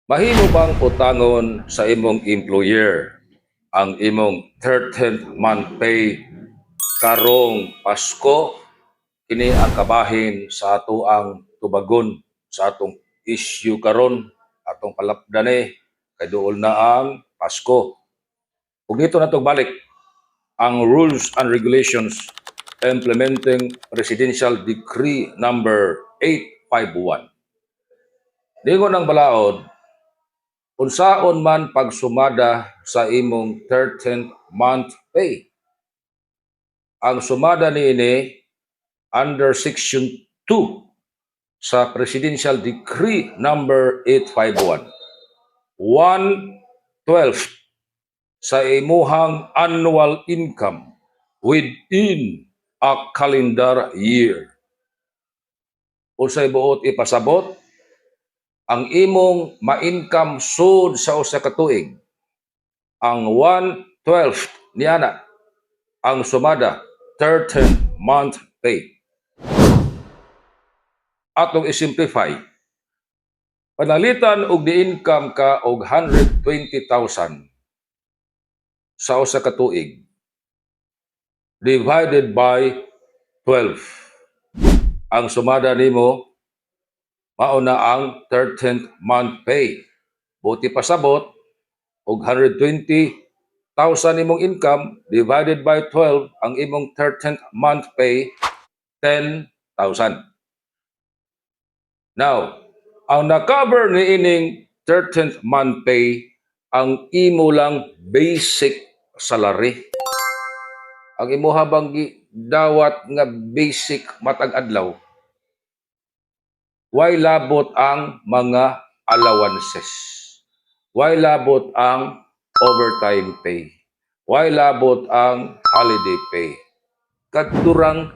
Mahimo bang utangon sa imong employer ang imong 13th month pay karong Pasko? Kini ang kabahin sa atoang tubagon sa atong issue karon, atong palapdane kay duol na ang Pasko. Ug dito na balik ang Rules and Regulations Implementing Presidential Decree Number 851. Ningon ang balaod, unsaon man pagsumada sa imong 13th month pay. Ang sumada niini under Section 2 sa Presidential Decree Number 851. 1/12 sa imuhang annual income within a calendar year. Unsay buot ipasabot? Ang imong ma-income sud sa usa ka tuig, ang 1/12 niana ang sumada 13th month pay. Atong i-simplify. Panalitan og ni-income ka og 120,000 sa usa ka tuig divided by 12. Ang sumada nimo mao na ang 13th month pay. Buot pasabot og 120,000 imong income divided by 12, ang imong 13th month pay 10,000. Now, ang na-cover ni ining 13th month pay, ang imo lang basic salary. Ang imo habang dawat nga basic matag adlaw, way labot ang mga allowances. Way labot ang overtime pay. Way labot ang holiday pay. Kadto rang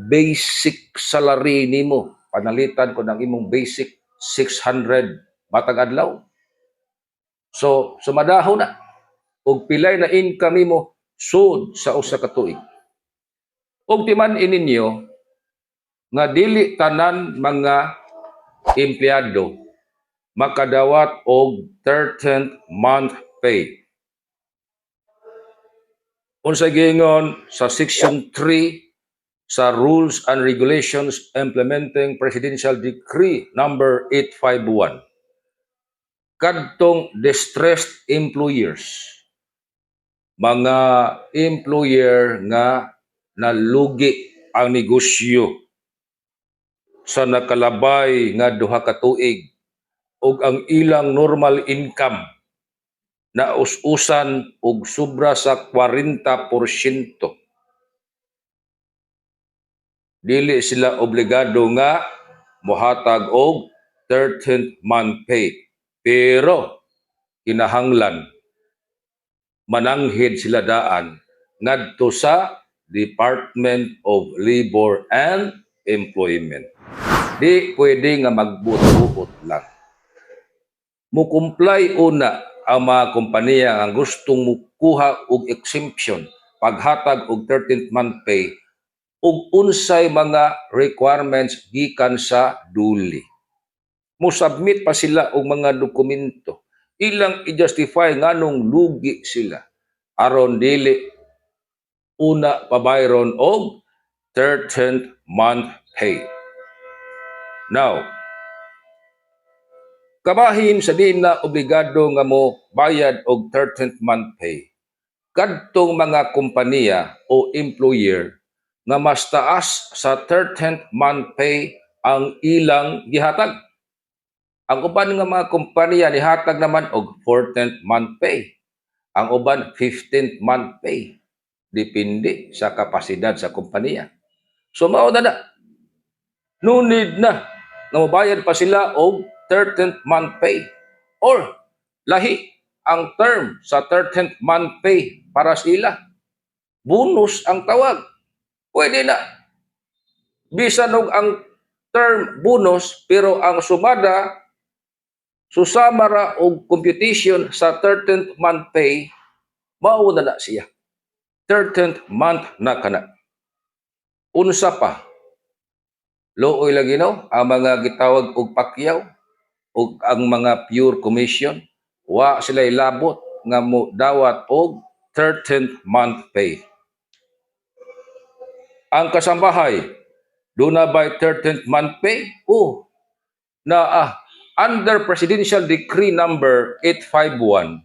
basic salary nimo. Panalitan ko ng imong basic 600 matag adlaw. So, sumadahon na. Og pilay na income nimo sud sa usa ka tuig. Og timan-i ninyo nga dili tanan mga empleyado makadawat og 13th month pay. Unsa giingon sa Section 3 sa Rules and Regulations Implementing Presidential Decree Number 851? Kadtong distressed employers, mga employer nga nalugi ang negosyo sa nakalabay nga 2 ka tuig ug ang ilang normal income na us-usan og sobra sa 40%, dili sila obligado nga mohatag og 13th month pay, pero kinahanglan mananghid sila daan ngadto sa Department of Labor and Employment. Di pwede nga magbuot-buot lang. Mo-comply una ang mga kompanya nga gustong mukuha og exemption paghatag og 13th month pay ug unsay mga requirements gikan sa DOLE. Mo-submit pa sila og mga dokumento. Ilang i-justify nganong lugi sila aron dili una pabayron og 13th month pay. Now, kabahin sa di na obligado nga mo bayad og 13th month pay, kadtong mga kompanya o employer nga mas taas sa 13th month pay ang ilang gihatag. Ang uban nga mga kompanya nihatag naman og 14th month pay. Ang uban, 15th month pay. Depende sa kapasidad sa kompanya. So mao na na. No need na nga mobayad pa sila og 13th month pay. Or lahi ang term sa 13th month pay para sa ila. Bonus ang tawag. Pwede na. Bisan og ang term bonus, pero ang sumada susama ra og computation sa 13th month pay, mao na na siya. 13th month na kana. Unsa pa? Luoy lagi, no, ang mga gitawag og pakyaw. Ug ang mga pure commission, wa sila labot nga mo dawat og 13th month pay. Ang kasambahay, duna bay 13th month pay? Oh, na under Presidential Decree number 851,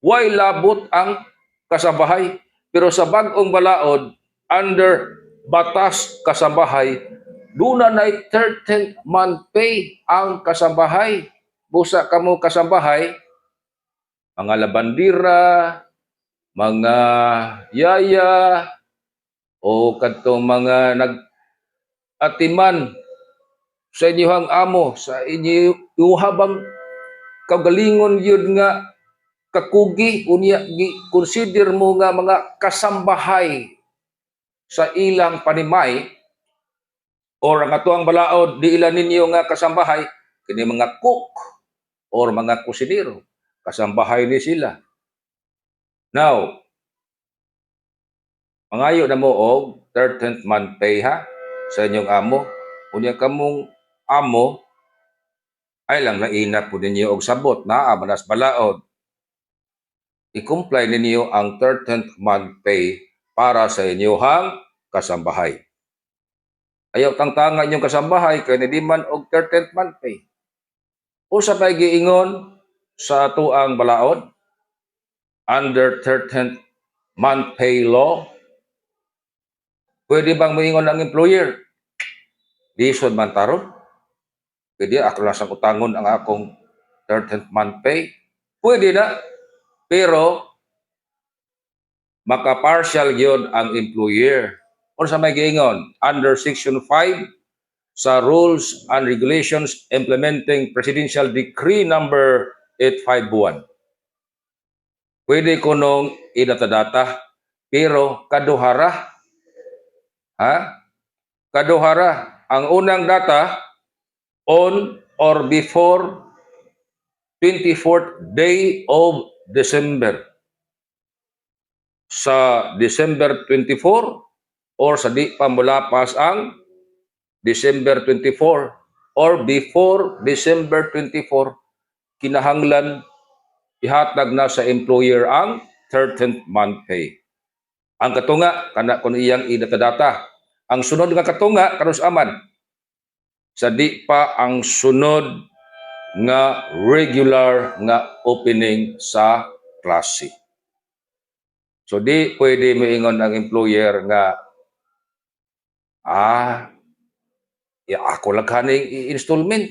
way labot ang kasambahay. Pero sa bag-ong balaod, under Batas Kasambahay, duna nay 13th month pay ang kasambahay. Busa kamo kasambahay, mga labandira, mga yaya, o kadtong mga nag atiman sa inyong amo, sa inyo habang kagalingon yun nga kakugi, unya gi consider mo nga mga kasambahay sa ilang panimay, or ang atuang balaod, di ila ninyo nga kasambahay, kini mga cook or mga kusinero, kasambahay ni sila. Now, mangayo na mo og 13th month pay ha sa inyong amo. Unya kamong amo ay lang laina po ninyo og sabot naa manas balaod. I-comply ninyo ang 13th month pay para sa inyong kasambahay. Ayaw tangtanga inyong kasambahay kay nidiman og 13th month pay. Usa pay giingon sa atuang balaod under 13th month pay law, pwede bang moingon ang employer, "Lisod man taron, pwede ako lang sa utangon ang akong 13th month pay"? Pwede na, pero maka-partial gyud ang employer. Unsa may giingon under Section 5 sa Rules and Regulations Implementing Presidential Decree number 851? Pwede kunong idata-data, pero kaduhara. Ha? Kaduhara. Ang unang data, on or before 24th day of December. Sa December 24 or sa di pa mulapas ang December 24 or before December 24, kinahanglan ihatag na sa employer ang 13th month pay. Ang katunga, kana kun iyang idata-data. Ang sunod nga katunga, kanus aman, sa di pa ang sunod nga regular nga opening sa klase. So di pwede moingon ang employer nga, "Ya, ako lang kaning i-installment.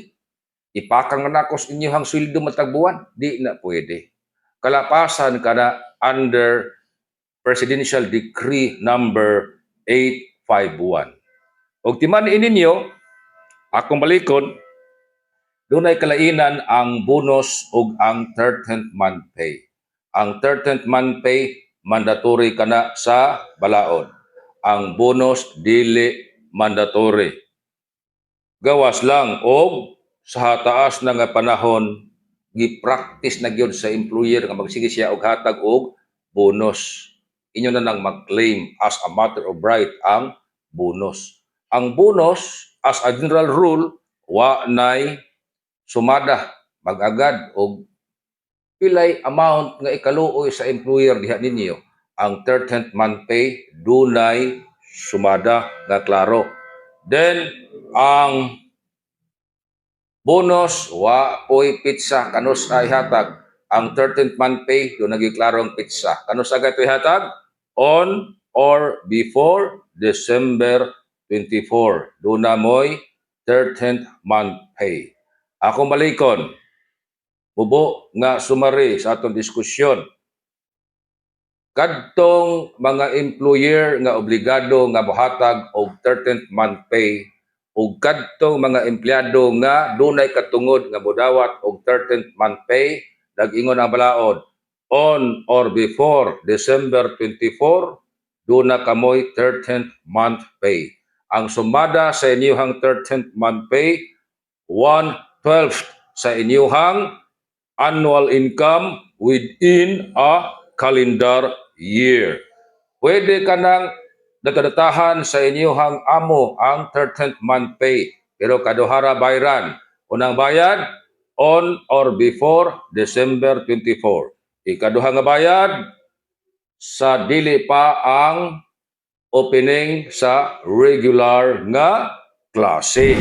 Ipakang na nako sa inyong sweldo matag buwan." Di na pwede. Kalapasan ka na under Presidential Decree number 851. Og timan ninyo, akong balikon, dunay kalainan ang bonus ug ang 13th month pay. Ang 13th month pay, mandatory kana sa balaod. Ang bonus, dili mandatory. Gawas lang og sa taas na nga panahon, gi-practice na gyud sa employer nga magsige siya og hatag og bonus. Inyo na nang mag-claim as a matter of right ang bonus. Ang bonus, as a general rule, wa nay sumada, mag-agad og pilay amount nga ikaluoy sa employer diha ninyo. Ang 13th month pay, dunay sumada nga klaro. Then ang bonus, wa poy petsa kanus ay hatag. Ang 13th month pay, duna gyuy klarong petsa. Kanus agad ito hatag? On or before December 24. Duna moy 13th month pay. Akong balikon, mubo nga summary sa atong diskusyon. Kadtong mga employer nga obligado nga mohatag og 13th month pay ug kadtong mga empleyado nga dunay katungod nga modawat og 13th month pay, nag-ingon ang balaod, on or before December 24, duna kamoy 13th month pay. Ang sumada sa inyong 13th month pay, 1/12 sa inyong annual income within a calendar year. Pwede ka nang datadatahan sa inyong amo ang 13th month pay. Pero kaduhara bayran. Unang bayad, on or before December 24. Ikaduha nga bayad sa dili pa ang opening sa regular nga klase.